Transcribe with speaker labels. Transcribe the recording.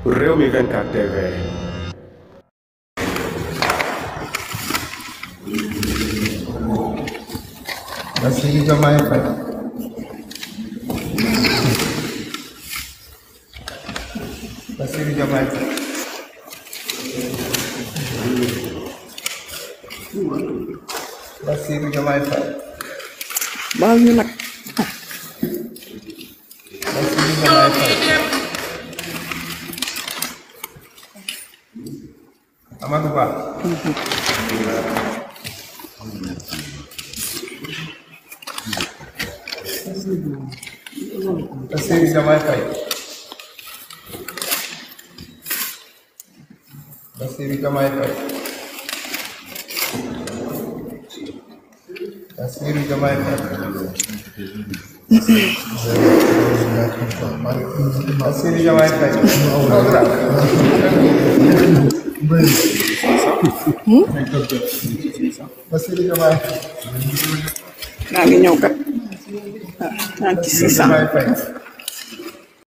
Speaker 1: Rewmi 24 TV.
Speaker 2: Bassirou Diomaye Faye. Bassirou Diomaye Faye. Bassirou Diomaye Faye.
Speaker 3: Baal ñu nag.
Speaker 2: Bassirou Diomaye Faye. Amadou Ba. Bassirou Diomaye Faye. Bassirou Diomaye Faye. Bassirou Diomaye Faye. Bassirou Diomaye Faye. Bassirou Diomaye Faye.
Speaker 3: Maa ngi ñëw kat. 36 ans.